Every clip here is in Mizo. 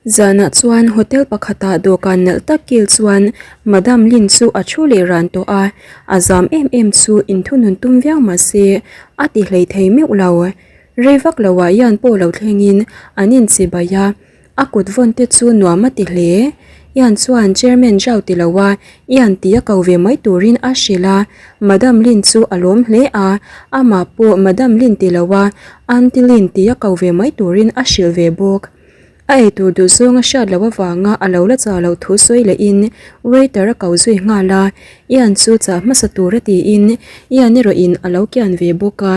Zanah chuan hotel pakhatah dawhkan nalh tak kil chuan Madam Lin chu a thu leh ran tawh a, a zam em em chu inthunun tum viau mah se a ti hlei thei meuh lo. Rei vak loah Ian pawh lo thlengin an inchibai a, a kut vawn te chu nuam a ti hle. Ian chuan Chairman Zhao ti lo a, Ian tih a ko ve mai turin a hrilh a, Madam Lin chu a lawm hle a, amah pawh Madam Lin ti lo a, Aunty Lin tih a ko ve mai turin a hrilh ve bawk. A eitur duh zawng a hriat loh avanga a lo la chah loh thu sawi lehin waiter a ko zui nghal a, Ian chu chah hmasa tur a tiin Ian erawhin a lo kian ve bawk a.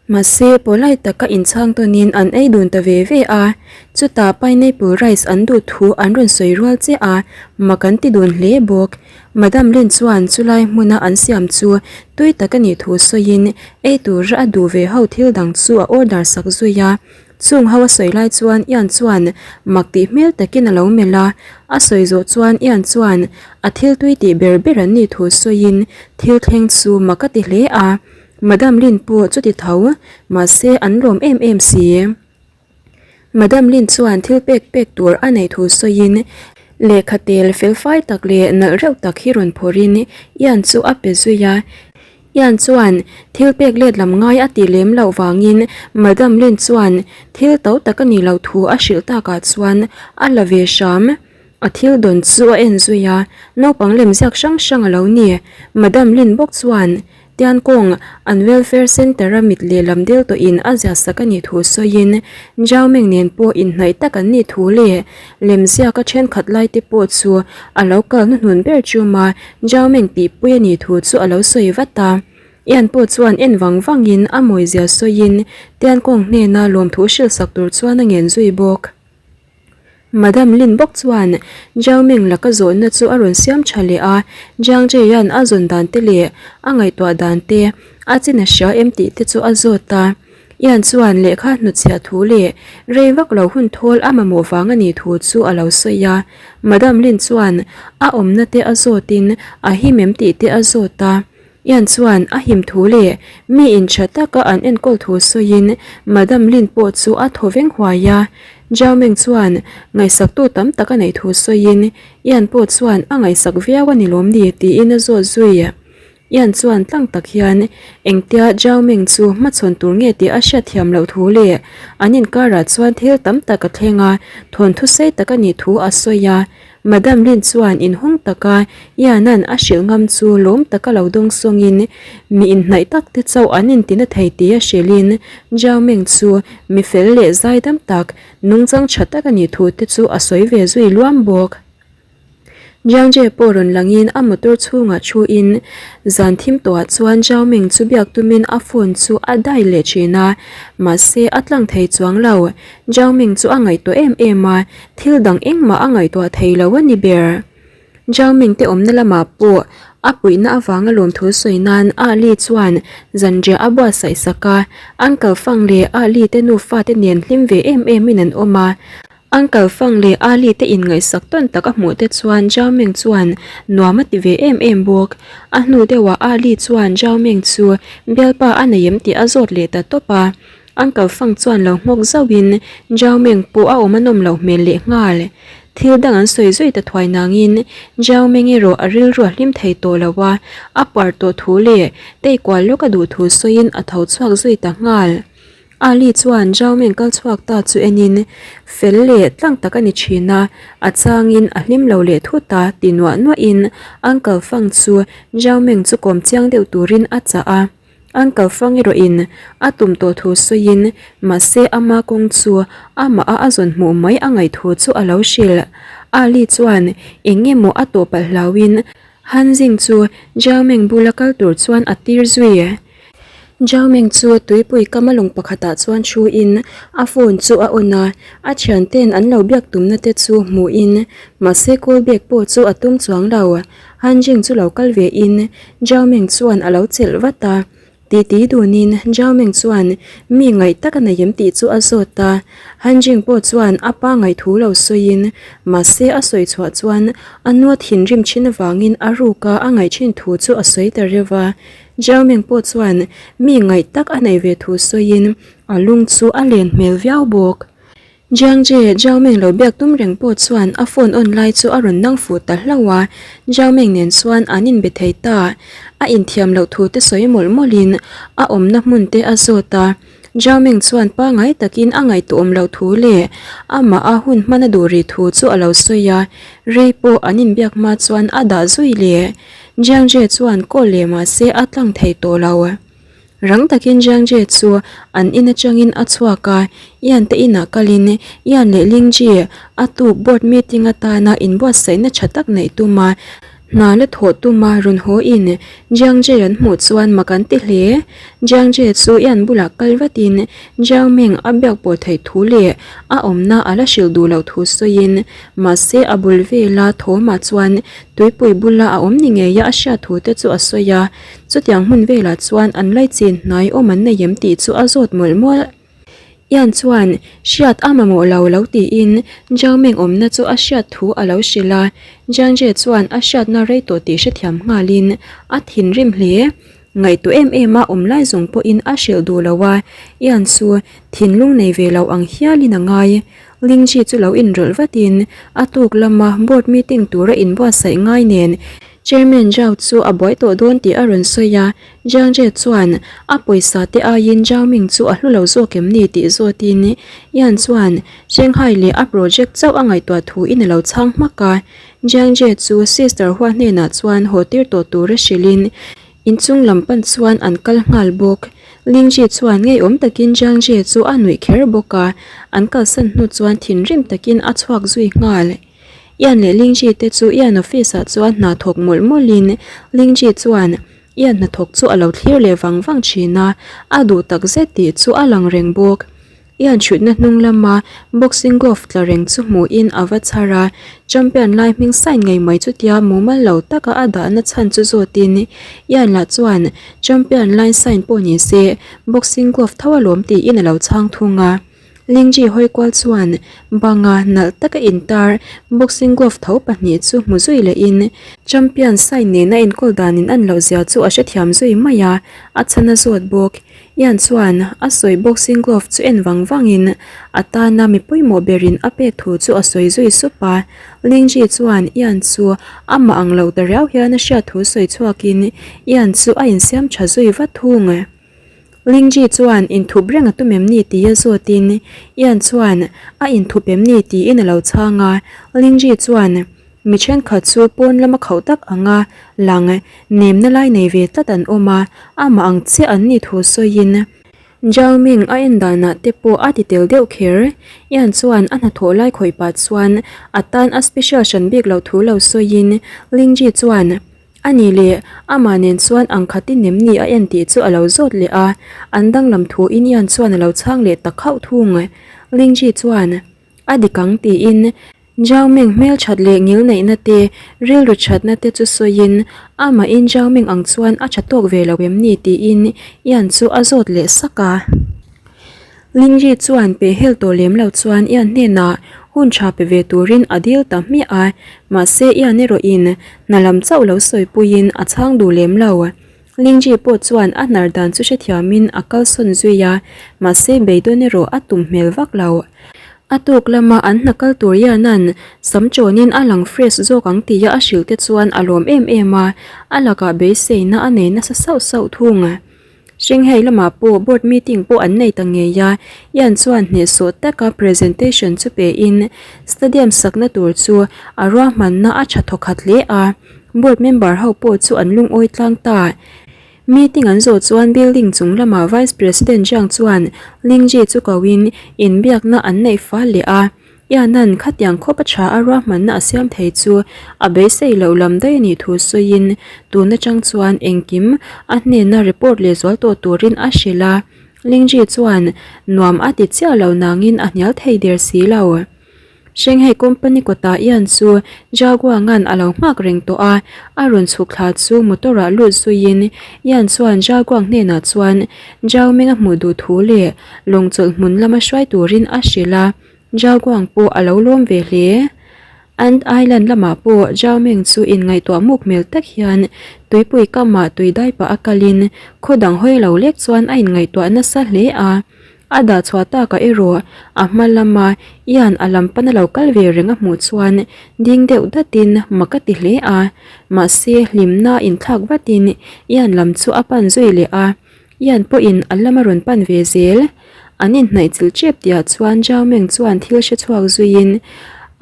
Mahse, polite taka inchhang tawnin an ei dun ta ve ve a, chutah pineapple rice an duh thu an rawn sawi rual chiah a, mak an ti dun hle bawk. Madam Lin chuan chulai hmuna an siam chu tui tak a nih thu sawiin ei tura a duh ve ho thil dang chu a order sak zui a. Chung ho a sawi lai chuan Ian chuan mak tih hmel takin a lo melh a, a sawi zawh chuan Ian chuan a thil tui tih ber ber an nih thu sawiin thil thleng chu mak a ti hle a, Madam Lin pawh chuti tho, mahse an lawm em em si. Madam Lin chuan thil pek pek tur a neih thu sawiin lehkha tel felfai tak leh nalh reuh tak hi rawn phawrhin Ian chu a pe zui a, Ian chuan thil pek let lam ngai a tih lem loh vangin Madam Lin chuan thil to tak a nih loh thu a hrilh takah chuan a la ve hram. A thil dawn chu a en zui a, naupang lem ziak hrang hrang a lo ni. Madam Lin bawk chuan Tiankawng an welfare centre a mit lehlam dil tawhin a ziah sak a nih thu sawiin Zhao Meng nen pawh inhnaih tak an nih thu leh lemziak a thenkhat lai te pawh chu a lo kal hnuhnun ber chuma Zhao Meng tihpui a nih thu chu a lo sawi vat a. Ian pawh chuan en vang vangin a mawizia sawiin Tiankawng hnena lawmthu hrilhsak tur chuan a ngen zui bawk. Madam Lin bawk chuan Zhao Meng laka zawhna chu a rawn siam tha leh a, Jiang Zheyan a zawn dan te leh a ngaihtuah dan te a chin a hria em tih te chu a zawt a. Ian chuan lehkha hnutchhiah thu leh rei vak lo hun thawl a mamawh vang a nih thu chu a lo sawi a. Madam Lin chuan a awmna te a zawtin a him em tih te a zawt a. Ian chuan a him thu leh mi in tha taka an enkawl thu sawiin Madam Lin pawh chu a thaw veng huai a. Zhao Meng chuan ngaihsaktu tam tak a neih thu sawiin Ian pawh chuan a ngaihsak viau a ni lawm ni tiin a zawt zui. Ian chuan tlang tak hian engtia Zhao Meng chu hmachhawn tur nge tih a hriatthiam loh thu leh an inkarah chuan thil tam tak a thleng a, thawnthu sei tak a nih thu a sawi a. Madam Lin chuan inhawng taka Ian-a'n a hrilh ngam chu lawm taka lo dawng sawngin mi inhnaih tak te chauh an intina thei tih a hrilhin Zhao Meng chu mi fel leh zaidam tak, nungchang tha tak a nih thu te chu a sawi ve zui luam bawk. Jiang Jie pawh rawn langin a motor chhungah thuin zan thim tawhah chuan Zhao Meng chu biak tumin a phone chu a dai leh thin a, mahse a tlang thei chuang lo. Zhao Meng chu a ngaihtuah em em a, thil dang engmah a ngaihtuah thei lo a ni ber. Zhao Meng te awmna lamah pawh a puihna avanga lawmthu sawi nan Ah Li chuan zanriah a buatsaih sak a, Uncle Fang leh Ah Li te nufa te nen hlim ve em emin an awm a. Uncle Fang leh Ali te inngaihsak tawn tak a hmuh te chuan Zhao Meng chuan nuam a ti ve em em bawk. A hnu deuhah Ali chuan Zhao Meng chu bialpa a nei em tih a zawt leh ta tawp a. Uncle Fang chuan lo nghawk zauhin Zhao Meng pawh a awm a nawm loh hmel leh nghal. Thil dang an sawi zui ta thuai nangin Zhao Meng erawh a rilru a hlim thei tawh lo a, a par tawh thu leh tei kual lawk a duh thu sawiin a tho chhuak zui ta nghal. Ali chuan Zhao Meng kal chhuak ta chu enin fel leh tlang tak a ni thin a, a changin a hlim lo leh thut a ti nuah nuahin Uncle Fang chu Zhao Meng chu kawm chiang deuh turin a chah a. Uncle Fang erawhin a tum tawh thu sawiin mahse ama kawng chu amah a a zawn hmuh mai a ngaih thu chu a lo hrilh. Ali chuan eng nge maw a tawh palh hlauhin Han Jing chu Zhao Meng bula kal tur chuan a tir zui. Zhao Meng chu tuipui kama lung pakhatah chuan thu in a phone chu a on a, a thianten an lo biak tumna te chu hmuh in mahse call back pawh chu a tum chuang lo. Han Jing chu lo kal ve in Zhao Meng chuan a lo chelh vat a, titi dunin Zhao Meng chuan mi ngaih tak a nei em tih chu a zawt a, Han Jing pawh chuan a pa ngaih thu lo sawiin mahse a sawi chhuah chuan a nu a thinrim thin avangin a ruka a ngaih thin thu chu a sawi ta reuh a. Zhao Meng pawh chuan mi ngaih tak a nei ve thu sawiin a lung chu a len hmel viau bawk. Jiang Jie, Zhao Meng lo biak tum reng pawh chuan a phone on lai chu a rawn nang fuh ta hlauh a, Zhao Meng nen chuan an inbe thei ta. A inthiam loh thu te sawi mawlh mawlhin a awmna hmun te a zawt a. Zhao Meng chuan pangai takin a ngaihtuahawm loh thu leh amah a hun hman a duh rih thu chu a lo sawi a, rei pawh an inbiak hma chuan a dah zui leh. Jiang Jie chuan call leh mahse a tlang thei tawh lo. Rang takin Jiang Jie chu an in atangin a chhuak a, Ian te inah kalin Ian leh Ling Ji a tuk board meeting atana inbuatsaihna tha tak neih tum a, hna la thawh tuma rawn haw in Jiang Jie an hmuh chuan mak an ti hle. Jiang Jie chu Ian bulah kal vatin Jiang Meng a biak pawh theih thu leh a awmna a la hrilh duh loh thu sawiin mahse a bul vela thawmah chuan tuipui bula a awm ni ngeia a hriat thu te chu a sawi a. Chutiang hmun velah chuan an laichin hnai awm an nei em tih chu a zawt mawlh mawlh. Ian chuan hriat a mamawh lo lo tiin Zhao Meng awmna chu a hriat thu a lo hrilh a, Jiang Jie chuan a hriatna rei tawh tih hrethiam nghalin a thinrim hle. Ngaihtuah em em a awm lai zawng pawhin a hrilh duh lo a, Ian chu thinlung nei ve lo ang hialin a ngai. Lingji chu lo inrawlh vatin a tuk lama board meeting tura inbuatsaih ngai nen Chairman Zhao chu a buai tawh dawn tih a rawn sawi a, Jiang Jie chuan a pawisa te aiin Zhao Ming chu a hlu lo zawk em ni tih zawtin Yan chuan Shanghai leh a project chauh a ngaihtuah thu in a lo chhang hmak a. Jiang Jie chu Sister Hua hnenah chuan haw tir tawh tura hrilhin inchung lam pan chuan an kal nghal bawk. Ling Ji chuan ngeiawm takin Jiang Jie chu a nuih kher bawk a, an kalsan hnu chuan thinrim takin a chhuak zui nghal. Ian leh Lingji te chu Ian office ah chuan hna thawk mawlh mawlhin Lingji chuan Ian hnathawk chu a lo thlir leh vang vang thin a, a duh tak zet tih chu a lang reng bawk. Ian thutna hnung lama boxing glove tla reng chu hmuhin a va chhar a, champion lai hming sign ngei mai chutia mumal lo taka a dahna chhan chu zawtin Ian lah chuan champion lai sign pawh ni se boxing glove tho alawm tiin a lo chhang thung a. Lingji hawi kual chuan banga nalh taka intar boxing glove tho pahnih chu hmu zui lehin champion sign nena enkawl danin an loh zia chu a hrethiam zui mai a, a chhan a zawt bawk. Ian chuan a sawi boxing glove chu en vang vangin a tana mi pawimawh berin a pek thu chu a sawi zui sup a. Lingji chuan Ian chu amah ang lo ta riau hian a hriat thu sawi chhuakin Ian chu a insiam tha zui vat thung. Lingji chuan inthup reng a tum em ni tih a zawtin Ian chuan a inthup em ni tiin a lo chhang a. Lingji chuan mi thenkhat chu pawn lama khauh tak anga lang nemna lai nei ve tlat an awm a, amah ang chiah an nih thu sawiin Zhao Ming a en danah te pawh a ti tel deuh kher. Ian chuan a hnathawh lai khawih pah chuan a tan a special hran bik loh thu lo sawiin Lingji chuan A ni leh, amah nen chuan ang khatin em ni a en tih chu a lo zawt leh a, an danglam thu Inian chuan a lo chhang leh ta khauh thung. Lingji chuan, A dik ang tiin Zhao Ming hmel that leh ngil neihna te, rilru thatna te chu sawiin amahin Zhao Ming ang chuan a tha tawk ve lo em ni tiin Ian chu a zawt leh sak a. Lingji chuan pehhel tawh lem lo chuan Ian hnenah hun tha pe ve turin a dil ta hmiah a, mahse Ian erawhin hna lam chauh lo sawipuiin a chhang duh lem lo. Lingji pawh chuan a hnar dan chu hrethiamin a kalsawn zui a, mahse beidawn erawh a tum hmel vak lo. A tuk lama an hna kal tur Iana'n sam chawnin a lang fresh zawk ang tia a hrilh te chuan a lawm em em a, a lakah beiseina a nei nasa sauh sauh thung. Shanghai lamah pawh board meeting pawh an nei ta ngei a, Ian chuan hnehsawh taka presentation chu pein stadium sakna tur chu a ruahmanna a tha thawkhat hle a, board member ho pawh chu an lungawi tlang ta. Meeting an zawh chuan building chung lamah Vice President Jiang chuan Lingji chu koin inbiakna an neih fal leh a. Iana'n khatiang khawp a tha a ruahmanna a siam thei chu a beisei loh lam daih a nih thu sawiin tun atang chuan engkim a hnena report leh zual tawh turin a hrilh a. Lingji chuan nuam a ti chiah lo nangin a hnial thei der si lo. Shanghai company kawtah Ian chu Jaguanga'n a lo nghak reng tawh a, a rawn chhuk thla chu motor ah lut zuiin Ian chuan Jaguang hnenah chuan Zhao Meng a hmuh duh thu leh lawng chawlh hmun lama hruai turin a hrilh a. Zhao Guang pawh a lo lawm ve hle. Ant Island lamah pawh Zhao Meng chu inngaihtuah muk hmel tak hian tuipui kamah tui dai pah a kalin khaw dang hawi lo lek chuan a inngaihtuah nasa hle a. A dah chhuah takah erawh a hma lama Ian a lam pana lo kal ve reng a hmuh chuan ding deuh datin mak a ti hle a. Mahse hlimna inthlak vatin Ian lam chu a pan zui leh a. Ian pawhin a lama rawn pan ve zel. An inhnaih chilh tep tihah chuan Zhao Meng chuan thil hre chhuak zuiin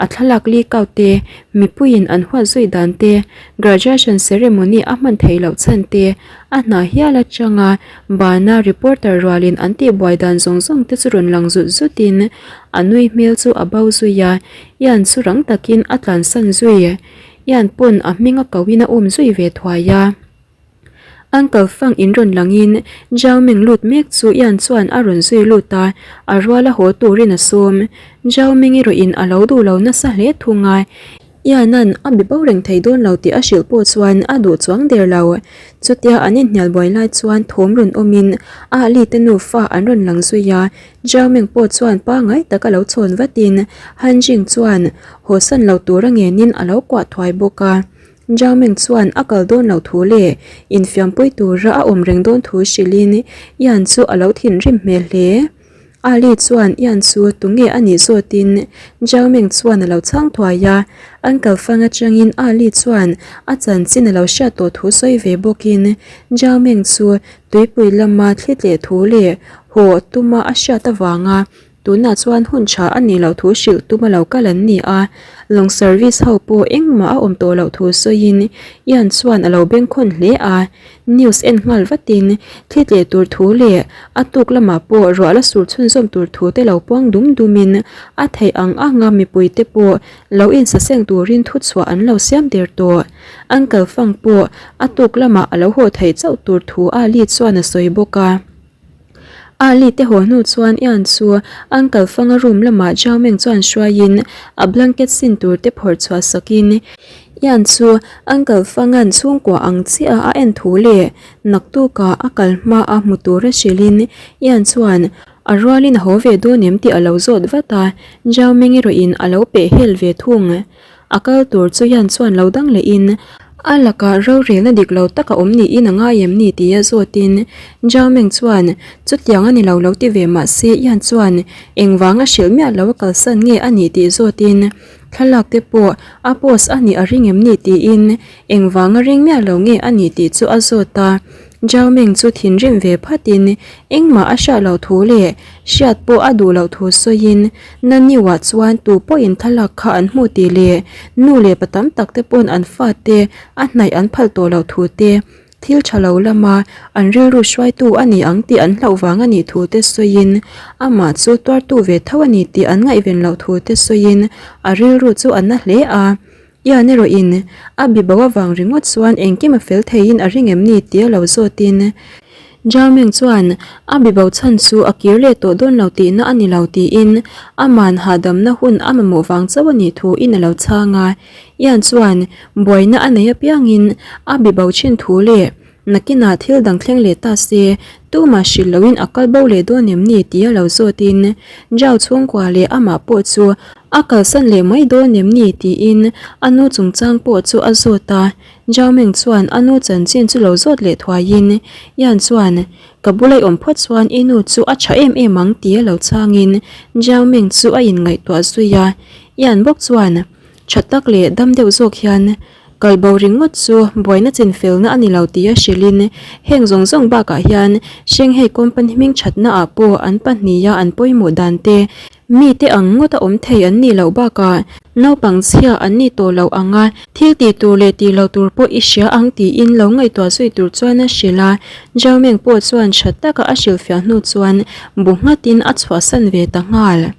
a thlalak leak out te, mipuiin an huat zui dan te, graduation ceremony a hman theih loh chhan te, a hna hial atanga bana reporter rualin an tihbuai dan zawng zawng te chu rawn lang zut zutin a nui hmel chu a bo zui a, Ian chu rang takin a tlansan zui. Ian pawn a hming a kohin a um zui ve thuai a. Uncle Fang in rawn langin Zhao Ming lut mek chu Ian chuan a rawn zui lut a, a ruala haw turin a sawm. Zhao Ming erawhin a lo duh lo nasa hle thung a, Ian-a'n a be bo reng thei dawn lo tih a hrilh pawh chuan a duh chuang der lo. Chutia an inhnial buai lai chuan thawm rawn awmin Ah Li te nufa an rawn lang zui a, Zhao Ming pawh chuan pangngai taka lo chhawn vatin Han Jing chuan hawsan lo tura ngenin a lo kuah thuai bawk a. Zhao Ming chuan a kal dawn lo thu leh infiampui tura a awm reng dawn thu hrilhin Ian chu a lo thinrim hmel hle. Ali chuan Ian chu tunge a nih zawtin Zhao Ming chuan a lo chhang thuai a, an kalfang atangin Ali chuan a chanchin a lo hriat tawh thu sawi ve bawkin Zhao Ming chu tuipui lama thli tleh thu leh haw tuma a hriat avanga Tunah chuan hun tha a nih loh thu hrilh tum a lo kal an ni a, lawng service ho pawh engmah a awm tawh loh thu sawiin Ian chuan a lo bengkhawn hle a, news en nghal vatin thli tleh tur thu leh a tuk lamah pawh ruah la sur chhunzawm tur thu te lo puang dum dumin a theih ang anga mipui te pawh lo insaseng turin thuchhuah an lo siam der tawh. Uncle Fang pawh a tuk lamah a lo haw theih chauh tur thu Ali chuan a sawi bawk a. Ali te haw hnu chuan Ian chu Uncle Fanga room lamah Zhao Meng chuan hruaiin a blanket sin tur te phawrh chhuah sakin Ian chu Uncle Fanga'n chhungkua ang chiah a en thu leh naktukah a kal hma a hmu tur a hrilhin Ian chuan a rualin a haw ve dawn em tih a lo zawt vat a, Zhao Meng erawhin a lo peh hel ve thung. A kal tur chu hian chuan lo dang lehin a lakah rorelna dik lo tak a awm niin a ngai em ni tia zawtin Zhao Meng chuan chutiang a ni lo lo ti ve mah se hian chuan engvanga hrilh miah lo a kalsan nge a nih tih zawtin thlalak te pawh a post a nih a ring em ni tiin engvanga ring miah lo nge a nih tih chu a zawt a. Zhao Meng chu thinrim ve phatin engmah a hriat loh thu leh hriat pawh a duh loh thu sawiin Naniuah chuan tu pawhin thlalak kha an hmu tih leh nu leh pa tam tak te pawn an fate a hnaih an phal tawh loh thu te, thil tha lo lama an rilru hruaitu a ni ang tih an hlauh vang a nih thu te sawiin amah chu tuartu ve tho a ni tih an ngaihven loh thu te sawiin a rilru chu a na hle a. Ian erawhin a bibo avang ringawt chuan engkim a fel theiin a ring em ni tia lo zawtin Zhao Meng chuan a bibo chhan chu a kir leh tawh dawn lo tihna a ni lo tiin aman hahdamna hun a mamawh vang chauh a nih thuin a lo chhang a. Ian chuan buaina a nei apiangin a bibo thin thu leh Nakinah thil dang thleng leh ta se, tumah hrilh loin a kal bo leh dawn em ni tia lo zawtin Zhao chhungkua leh amah pawh chu a kalsan leh mai dawn em ni tiin a nu chungchang pawh chu a zawt a. Zhao Meng chuan a nu chanchin chu lo zawt leh thuaiin Yan chuan ka bula i awm phawt chuan i nu chu a tha em em ang tia lo chhangin Zhao Meng chu a inngaihtuah zui a. Yan bawk chuan tha tak leh dam deuh zawk hian Kal bo ringawt chu buaina chinfelna a ni lo tia hrilhin heng zawng zawng bakah hian Shanghai company hming thatna ah pawh an pahniha an pawimawh dan te, mite ang ngawt a awm thei an nih loh bakah naupang chhia an ni tawh loh ang a, thil tih tur leh tih loh tur pawh i hria ang tiin lo ngaihtuah zui tur chuan a hrilh a. Zhao Meng pawh chuan tha taka a hrilhfiah hnu chuan bu nghatin a chhuahsan ve ta nghal.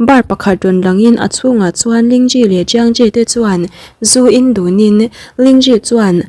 Bar pakhat rawn langin a chhungah chuan Lingji leh Jiangji te chuan zu in dunin Lingji chuan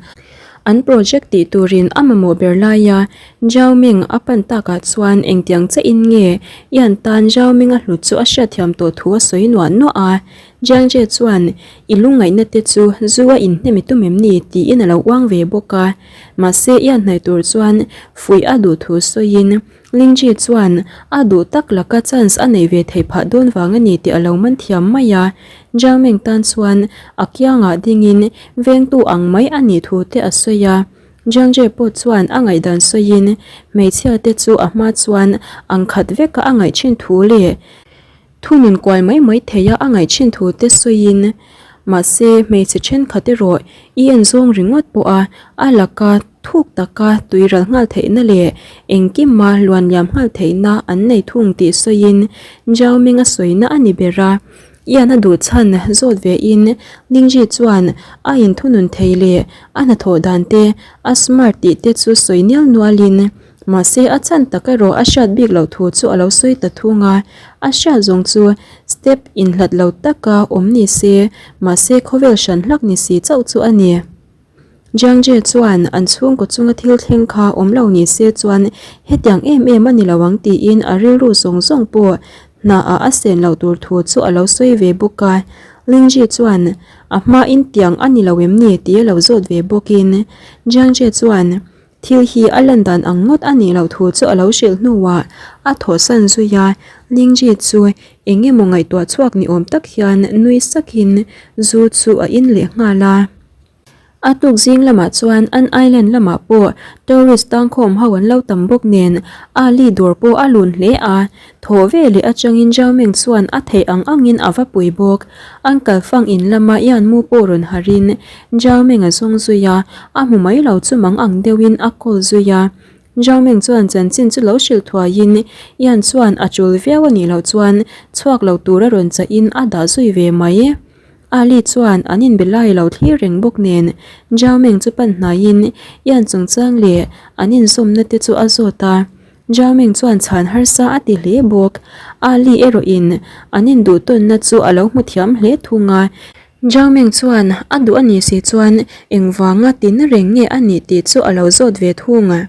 an project tih turin a mamawh ber laia Zhao Ming a pan takah chuan engtiang che in nge Ian tan Zhao Ming a hlut chu a hriatthiam tawh thu a sawi nuah nuah a. Jiangji chuan I lungngaihna te chu zu a inhnem i tum em ni? tiin a lo uang ve bawk a. Mahse Ian hnaih tur chuan fuih a duh thu sawiin Lingji chuan a duh tak laka chance a neih ve theih phah dawn vang a ni tih a lo man thiam mai a. Zhao Meng tan chuan a kiangah dingin vengtu ang mai a nih thu te a sawi a. Jiang Jie pawh chuan a ngaihdan sawiin hmeichhia te chu a hma chuan ang khat veka a ngaih thin thu leh thunun kual mai mai theia a ngaih thin thu te sawiin mahse hmeichhe thenkhat erawh i en zawng ringawt pawha a laka thuk taka tui ral nghal theihna leh engkima luan liam nghal theihna an nei thung tih sawiin Zhao Ming a sawina a ni ber a. Ian a duh chhan zawt ve in Lingji chuan a inthunun thei leh a hnathawh dan te a smart tih te chu sawi nial nual in mahse a chhan tak erawh a hriat bik loh thu chu a lo sawi ta thung a, a hriat zawng chu step inhlat lo taka awm ni se mahse khawvel hran hlak ni si chauh chu a ni. Jiang Jie chuan an chhungkaw chunga thil thleng kha awm lo ni se chuan hetiang em em a ni lo ang tiin a rilru zawng zawng pawh hnaah a sen loh tur thu chu a lo sawi ve bawk a. Ling Ji chuan a hmain tiang a ni lo em ni tih a lo zawt ve bawkin Jiang Jie chuan thil hi a lan dan ang ngawt a nih loh thu chu a lo hrilh hnuah a thawhsan zui a. Ling Ji chu eng emaw ngaihtuah chhuak ni awm tak hian nui sakin zu chu a in leh nghal a. A tuk zing lamah chuan an island lamah pawh tourist tangkhawm ho an lo tam bawk nen Ali dawr pawh a lun hle a, thaw ve leh atangin Zhao Meng chuan a theih ang angin a va pui bawk. Uncle Fang in lama Yan Mu pawh rawn harhin Zhao Meng a zawng zui a, a hmu mai lo chu mang ang deuhin a call zui a. Zhao Meng chuan chanchin chu lo hrilh thuaiin Yan chuan a tul viau a nih loh chuan chhuak lo tura rawn chahin a dah zui ve mai. Ali chuan an inbe lai lo thlir reng bawk nen Zhao Meng chu pan hnaiin Yan chungchang leh an inzawmna te chu a zawt a. Zhao Meng chuan chhan harsa a ti hle bawk. Ali erawhin an induhtawnna chu a lo hmu thiam hle thung a. Zhao Meng chuan a duh a nih si chuan engvanga tina reng nge a nih tih chu a lo zawt ve thung a.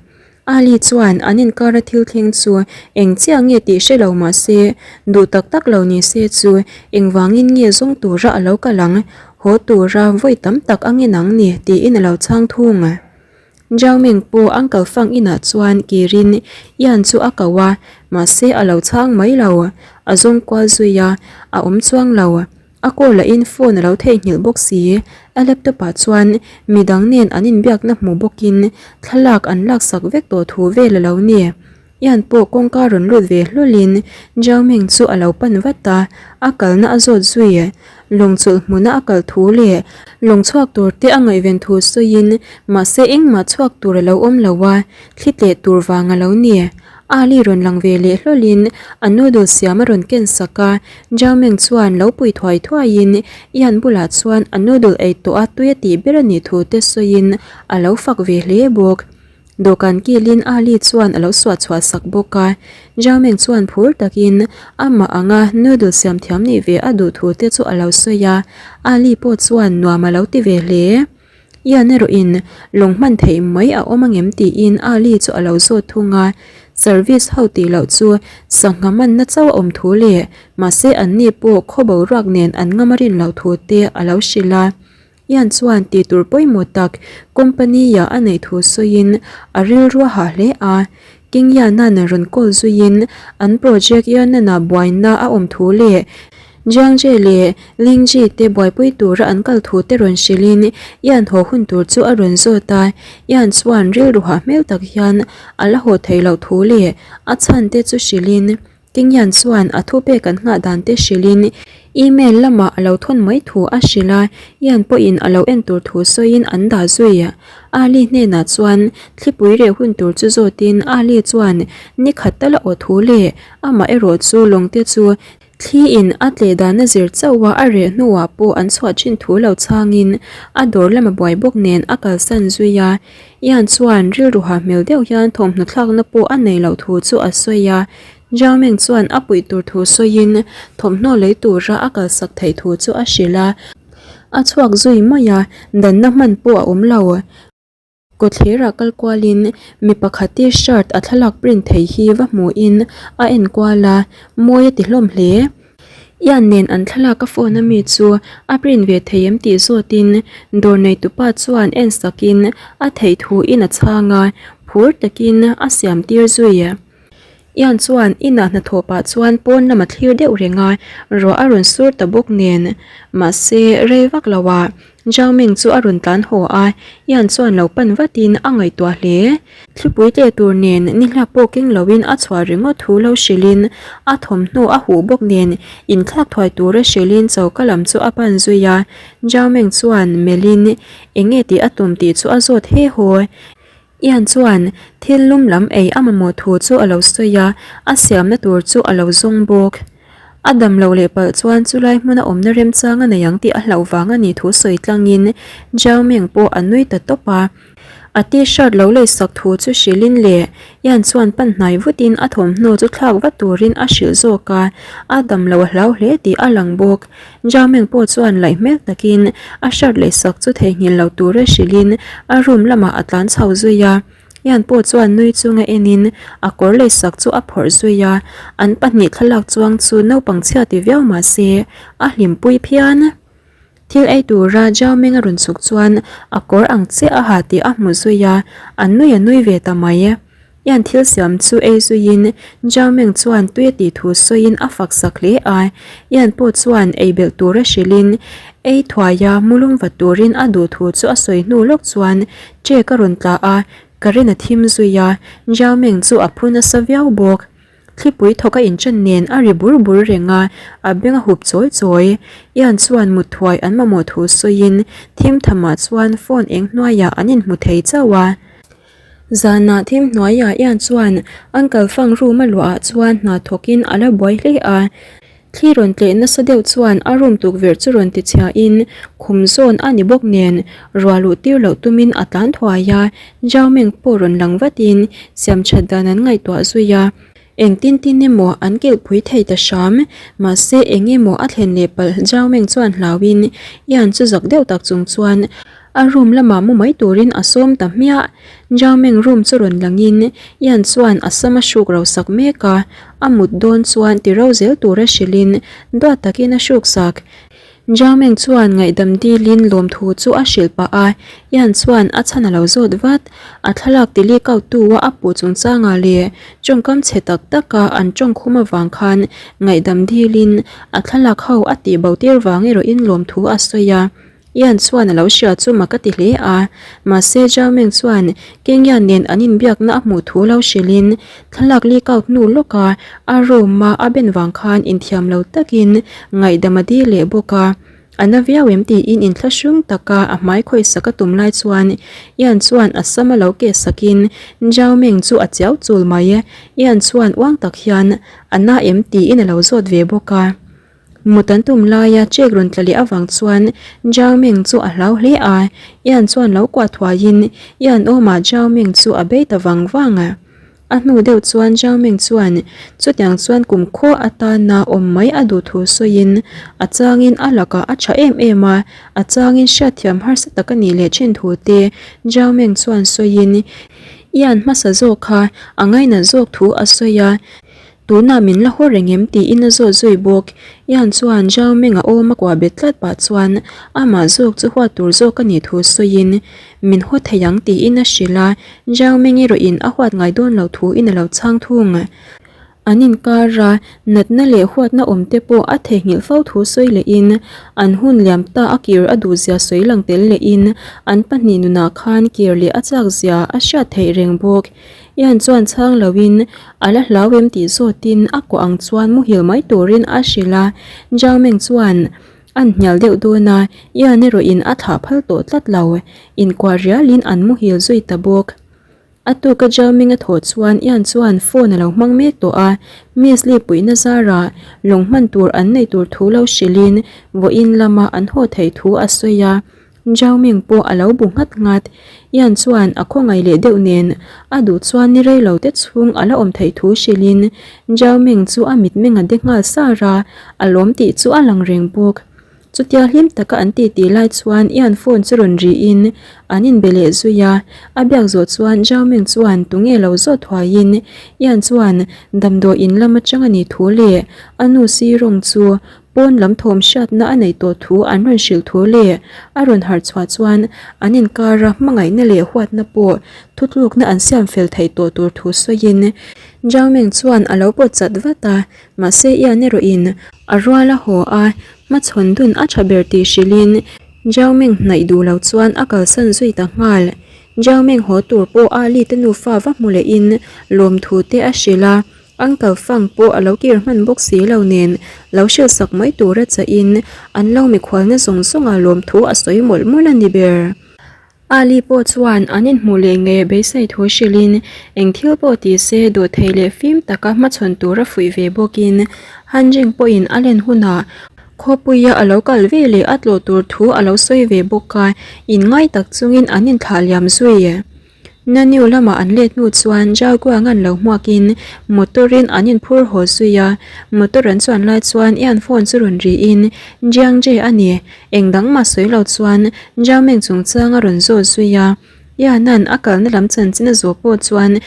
Ali chuan an inkara thil thleng chu eng chiah nge tih hre lo mah se, duh tak tak lo ni se chu engvangin nge zawng tura a lo kal ang, haw tura vawi tam tak a ngen ang ni tiin a lo chhang thung. Zhao Meng pawh Uncle Fang inah chuan kirin Ian chu a ko a, mahse a lo chhang mai lo, a zawng kual zui a, a awm chuang lo. A call lahin phone a lo theihnghilh bawk si. A laptop ah chuan midang nen an inbiakna hmu bawkin thlalak an laksak vek tawh thu vel a lo ni. Ian pawh kawngka rawn lut ve hlawlin Zhao Meng chu a lo pan vat a, a kalna a zawt zui. Lawng chawlh hmuna a kal thu leh lawng chhuak tur te a ngaihven thu sawiin mahse engmah chhuak tur a lo awm lo a, thli tleh tur vang a lo ni. Ali rawn lang ve leh hlawlin a noodle siam a rawn ken sak a, Zhao Meng chuan lo pui thuai thuaiin Ian bulah chuan a noodle ei tawh a tui a tih ber a nih thu te sawiin a lo fak ve hle bawk. Dawhkan kilin Ali chuan a lo suah chhuah sak bawk a, Zhao Meng chuan phur takin amah anga noodle siam thiam nih ve a duh thu te chu a lo sawi a, Ali pawh chuan nuam a lo ti ve hle. Ian erawhin lawng hman theih mai a awm angem tiin Ali chu a lo zawt thung a, service ho tih loh chu sangha manna chauh a awm thu leh mahse anni pawh khaw boruak nen an ngam a rin loh thu te a lo hrilh a. Ian chuan tih tur pawimawh tak company-ah a neih thu sawiin a rilru a hah hle a, King Yanan rawn call zuiin an project Yanana buaina a awm thu leh Jiang Jie leh Ling Ji te buaipui tura an kal thu te rawn hrilhin Yan haw hun tur chu a rawn zawt a, Yan chuan rilru hah hmel tak hian a la haw theih loh thu leh a chhan te chu hrilhin King Yan chuan a thupek an nghah dan te hrilhin email lamah a lo thawn mai thu a hrilh a, Yan pawhin a lo en tur thu sawiin an dah zui. Ali hnenah chuan thlipui reh hun tur chu zawtin Ali chuan ni khat tal a aw thu leh amah erawh chu lawngte chu thli in a tleh dan a zir chauh a a reh hnuah pawh an chhuah thin thu lo chhangin a dawr lama buai bawk nen a kalsan zui a. Ian chuan rilru ha hmel deuh hian thawmhnaw thlakna pawh a nei loh thu chu a sawi a, Zhao Meng chuan a puih tur thu sawiin thawmhnaw lei tura a kalsak theih thu chu a hrilh a. A chhuak zui mai a, danna hman pawh a awm lo. Kawtthlerah kal kualin mi pakhat t-shirt a thlalak print thei hi va hmuhin a en kual a, mawi a ti hlawm hle. Ian nen an thlalak a phone a mi chu a print ve thei em tih zawtin dawr neitupa chuan en sakin a theih thuin a chhang a, phur takin a siam tir zui. Ian chuan inah hnathawh pah chuan pawn lam a thlir deuh reng a, ruah a rawn sur ta bawk nen. Mahse, rei vak lo ah. Zhao Ming chu a rawn tlan haw a, Ian chuan lo pan vatin a ngaihtuah hle. Thlipui tleh tur nen nihla pawh keng loin a chhuah ringawt thu lo hrilhin a thawmhnaw a huh bawk nen inthlak thuai tura hrilhin choka lam chu a pan zui a. Zhao Ming chuan melhin eng nge tih a tum tih chu a zawt he haw. Ian chuan thil lum lam ei a mamawh thu chu a lo sawi a, a siamna tur chu a lo zawng bawk. A dam loh leh palh chuan chulai hmuna awmna remchang a nei ang tih a hlauh vang a nih thu sawi tlangin Zhao Meng pawh a nui ta tawp a. A t-shirt lo leisak thu chu hrilhin leh Ian chuan pan hnai vutin a thawmhnaw chu thlak vat turin a hrilh zawk a, a dam lo a hlau hle tih a lang bawk. Zhao Meng pawh chuan laih hmel takin a shirt leisak chu theihnghilh lo tura hrilhin a room lamah a tlan chho zui a. Ian pawh chuan nui chunga enin a kawr leisak chu a phawrh zui a, an pahnih thlalak chuang chu naupang chhia ti viau mah se a hlimpui phian. Thil ei tura Zhao Meng a rawn chhuk chuan a kawr ang chiah a ha tih a hmu zui a, a nui a nui ve ta mai. Ian thil siam chu ei zuiin Zhao Meng chuan tui a tih thu sawiin a fak sak hle a. Ian pawh chuan ei belh tura hrilhin ei thuaia mulum vat turin a duh thu chu a sawi hnu lawk chuan check a rawn tla a, current a thim zui a, Zhao Meng chu a phu nasa viau bawk. Thlipui thawk a inṭan nen a ri bur bur reng a, a beng a hup chawi chawi. Ian chuan mut thuai an mamawh thu sawiin thim thamah chuan phone eng hnuaiah an inhmu thei chauh a. Zanah thim hnuaiah Ian chuan Uncle Fang room a luahah chuan hna thawkin a la buai hle a. Thli rawn tleh nasa deuh chuan a room tukverh chu rawn ti chhiahin khum zawn a ni bawk nen ruah luh tir loh tumin a tlan thuai a, Zhao Meng pawh rawn lang vatin siam that dan an ngaihtuah zui a, engtin tin emaw an kilhpui thei ta hram, mahse eng emaw a thlen leh palh Zhao Meng chuan hlauhin Ian chu zak deuh tak chung chuan A room lamah mu mai turin a sawm ta hmiah. Zhao Meng room chu rawn langin Ian chuan a sam a hruk ro sak mek a, a mut dawn chuan ti ro zel tura hrilhin duat takin a hruk sak. Zhao Meng chuan ngaihdam dilin lawmthu chu a hrilh pah a, Ian chuan a chhan a lo zawt vat. A thlalak ti leak out tu a a puh chungchangah leh tawngkam chhe tak taka an tawngkhum avang khan ngaihdam dilin a thlalak ho a tihbo tir vang erawhin lawmthu a sawi a. Ian chuan a lo hria chu mak a ti hle a, mahse Zhao Meng chuan Keng Yan nen an inbiakna a hmuh thu lo hrilhin thlalak leak out hnu lawka a room a a ben vang khan inthiam lo takin ngaihdam a dil leh bawk a. A na viau em tiin inthlahrung taka a hmai khawihsak a tum lai chuan Ian chuan a sam a lo keh sakin Zhao Meng chu a chiau chul mai. Ian chuan uang tak hian a na em tiin a lo zawt ve bawk a. Mut an tum laia check rawn tla leh avang chuan Zhao Meng chu a hlau hle a, Ian chuan lo kuah thuaiin Ian awmah Zhao Meng chu a bei ta vang vang a. A hnu deuh chuan Zhao Meng chuan chutiang chuan kum khaw atana awm mai a duh thu sawiin a changin a lakah a tha em em a, a changin hriatthiam harsa tak a nih leh thin thu te Zhao Meng chuan sawiin Ian hmasa zawk kha a ngainat zawk thu a sawi a. Tunah min la haw reng em tiin a zawt zui bawk. Ian chuan Zhao Meng a awm a kuah bet tlat pah chuan amah zawk chu huat tur zawk a nih thu sawiin min haw thei ang tiin a hrilh a, Zhao Meng erawhin a huat ngai dawn loh thuin a lo chhang thung. An inkar a, natna leh huatna awm te pawh a theihnghilh fo thu sawi lehin an hun liam ta a kir a duhzia sawi lang tel lehin an pahnih nunah khan kir leh a chakzia a hriat theih reng bawk. Ian chuan chhang loin a la hlau em tih zawtin a kuah ang chuan muhil mai turin a hrilh a, Zhao Meng chuan an hnial deuh dawn a, Ian erawhin a thlah phal tawh tlat lo, inkuah rialin an muhil zui ta bawk. A tuka Zhao Meng a thawh chuan Ian chuan phone a lo hmang mek tawh a, Miss Li puihna zarah lawng hman tur an neih tur thu lo hrilhin vawiin lama an haw theih thu a sawi a. Zhao Ming pawh a lo bu nghat nghat. Ian chuan a khawngaih leh deuh nen a duh chuan ni rei lo te chhung a la awm theih thu hrilhin Zhao Ming chu a mitmeng a de nghal sar a, a lawm tih chu a lang reng bawk. Chutia hlim taka an titi lai chuan Ian phone chu rawn rihin an inbe leh zui a, a biak zawh chuan Zhao Ming chuan tunge lo zawt thuaiin Ian chuan damdawi in lam atang a nih thu leh a nu Sirong chu Pawn lam thawm hriatna a neih tawh thu an rawn hrilh thu leh a rawn harh chhuah chuan an inkara hmangaihna leh huatna pawh thutlukna an siam fel theih tawh tur thu sawiin Zhao Meng chuan a lo pawt chat vat a, mahse Ian erawhin a rual a haw a, hmachhawn dun a tha ber tih hrilhin. Zhao Meng hnaih duh lo chuan a kalsan zui ta nghal. Zhao Meng haw tur pawh Ali te nufa va hmu lehin lawmthu te a hrilh a, Uncle Fang pawh a lo kir hman bawk si lo nen lo hrilh sak mai tura chahin an lo mikhualna zawng zawngah lawmthu a sawi mawlh mawlh a ni ber. Ali pawh chuan an inhmuh leh ngei a beisei thu hrilhin eng thil pawh ti se dawhthei leh fim taka hmachhawn tura fuih ve bawkin Han Jing pawhin a len hunah khawpuia a lo kal ve leh a tlawh tur thu a lo sawi ve bawk a, inngai tak chungin an inthlah liam zui. Naniu lamah an let hnu chuan Jaguangan lo hmuakin motor-in an inphur haw zui a, motor an chuan lai chuan Ian phone chu rawn riin Jiang Jie a ni, eng dang mah sawi lo chuan Zhao Meng chungchang a rawn zawt zui a. Ian-a'n a kalna lam chanchin a zawh pawh chuan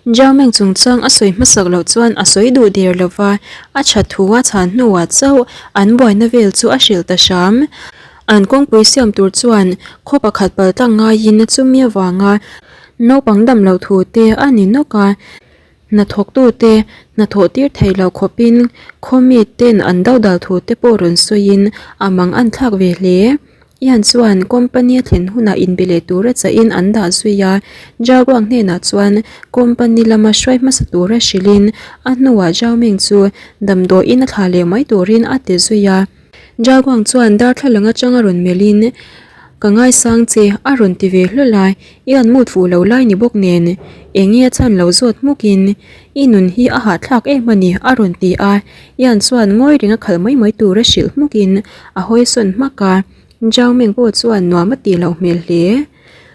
Zhao Meng chungchang a sawi hmasak loh chuan a sawi duh der lo va, a that thu a chhan hnuah chauh an buaina vel chu a hrilh ta hram. An kawngpui siam tur chuan khaw pakhat pal tlang ngaiin chumi avanga naupang dam loh thu te a ni nawk a, hnathawktute hnathawh tir thei lo khawpin khaw miten an dodal thu te pawh rawn sawiin a mang an thlak ve hle. Ian chuan company a thlen hunah inbe leh tura chahin an dah zui a, Jaguang hnenah chuan company lama hruai hmasa tura hrilhin a hnuah Zhaoming chu damdawiin a thlah leh mai turin a ti zui a. Jaguang chuan darthlalang atanga rawn melhin, Ka ngaisang che, a rawn ti ve hlawl a, i an mut fuh lo lai ni bawk nen, enge a chhan lo zawt hmukin, I nun hi a hahthlak em a ni, a rawn ti a, Ian chuan ngawi reng a khalh mai mai tur a hrilh hmukin a hawisawn hmak a, Zhao Meng pawh chuan nuam a tih loh hmel hle.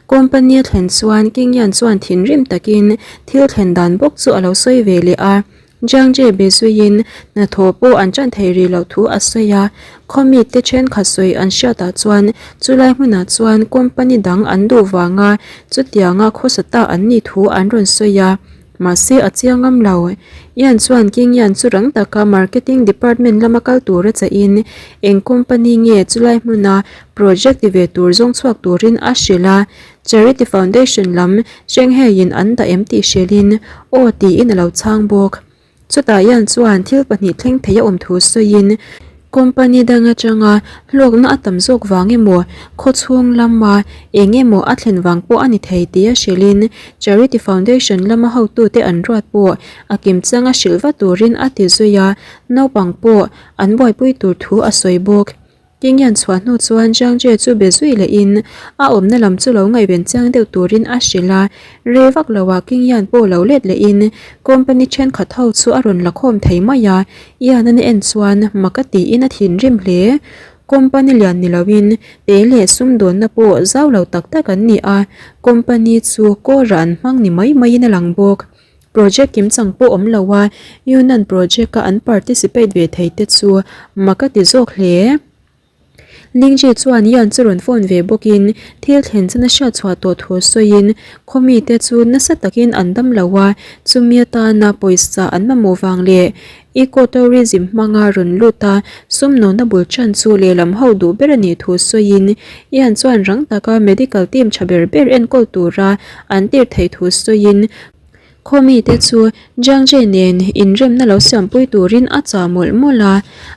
Company a thlen chuan King Ian chuan thinrim takin thil thlen dan bawk chu a lo sawi ve leh a, Jiang Jie be zuiin hnathawh pawh an ṭan thei rih loh thu a sawi a, khaw mite ṭhenkhat sawi an hriatah chuan chulai hmunah chuan company dang an duh vanga chutianga khawsa ta an nih thu an rawn sawi a, mahse a chiang ngam lo. Ian chuan King Yan chu rang taka marketing department lama kal tura chahin eng company nge chulai hmuna project ti ve tur zawng chhuak turin a hrilh a, Charity Foundation lam Shanghai-in an dah em tih hrilhin aw tiin a lo chhang bawk. Chutah hian chuan thil pahnih thleng thei a awm thu sawiin company dang atanga hlawkna a tam zawk vang emaw khaw chhung lama eng emaw a thlen vang pawh a ni thei tia hrilhin Charity Foundation lama hotute an ruat pawh a kimchanga hrilh va turin a ti zui a, naupang pawh an buaipui tur thu a sawi bawk. King hian chhuah hnu chuan Zhang Jie chu be zui lehin a awmna lam chu lo ngaihven chiang deuh turin a hrilh a, rei vak loah King hian pawh lo let lehin company thenkhat ho chu a rawn la khawm thei mai a, Ian an en chuan mak a tiin a thinrim hle. Company lian ni loin te leh sumdawnna pawh zau lo tak tak an ni a, company chu kawrah an hmang ni mai maiin a lang bawk. Project kimchang pawh awm lo a, Yunnan project a an participate ve thei te chu mak a ti zawk hle. Lingji chuan Yan chu rawn phone ve bawkin thil thlen chana hriat chhuah tawh thu sawiin khaw mite chu nasa takin an dam lo a, chumi atana pawisa an mamawh vang leh eco-tourism hmanga rawn lut a sumnawnna bul tan chu lehlam ho duh ber a nih thu sawiin Yan chuan rang taka medical team tha ber ber enkawl tura an tir theih thu sawiin Khaw mite chu Jiang Jie nen inremna lo siampui turin a chah mawlh mawlh a,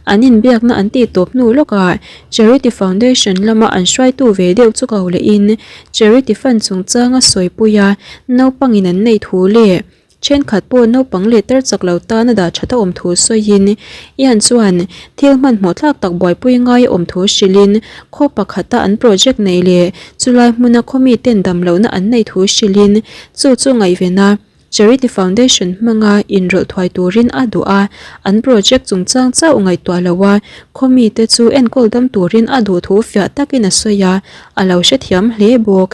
an inbiakna an tih tawp hnu lawkah Charity Foundation lama an hruaitu ve deuh chu ko lehin Charity Fund chungchanga sawipui a naupangin an neih thu leh thenkhat pawh naupang leh tar chak lo tana dah that a awm thu sawiin Ian chuan thil hmanhmawh thlak tak buaipui ngai a awm thu hrilhin khaw pakhata an project neih leh chulai hmuna khaw miten damlohna an neih thu hrilhin Chu chu ngaihvena Charity Foundation hmanga inrawlh thuai turin a duh a, an project chungchang chauh ngaihtuah lo a, khaw mite chu enkawl dam turin a duh thu fiah takin a sawi a, a lo hrethiam hle bawk.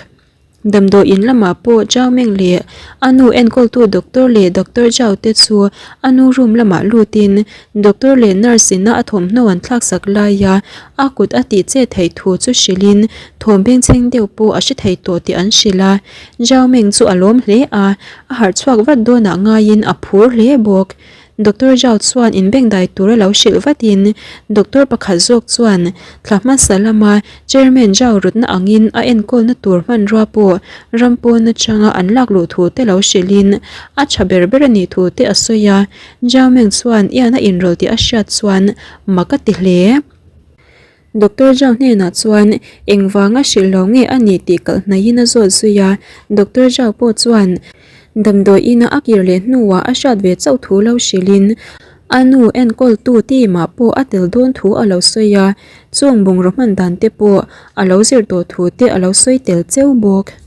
Damdawi in lamah pawh Zhao Meng leh a nu enkawltu doctor leh Doctor Zhao te chu a nu room lamah lutin doctor leh nurse ina a thawmhnaw an thlaksak laia a kut a tih chet theih thu chu hrilhin thawm bengchheng deuh pawh a hre thei tawh tih an hrilh a. Zhao Meng chu a lawm hle a, a harh chhuak vat dawnah ngaiin a phur hle bawk. Doctor Zhao chuan inbengdai tura lo hrilh vatin doctor pakhat zawk chuan thla hmasa lama Chairman Zhao rawtna angin a enkawlna tur hmanrua pawh ram pawn atanga an lak luh thu te lo hrilhin a tha ber ber a nih thu te a sawi a. Zhao Meng chuan Ian a inrawlh tih a hriat chuan mak a ti hle. Doctor Zhao hnenah chuan engvanga hrilh lo nge a nih tih kalh hnaihin a zawt zui a, Doctor Zhao pawh chuan damdawi ina a kir leh hnuah a hriat ve chauh thu lo hrilhin a nu enkawltu team ah pawh a tel dawn thu a lo sawi a, chung bungraw hman dan te pawh a lo zir tawh thu te a lo sawi tel cheu bawk.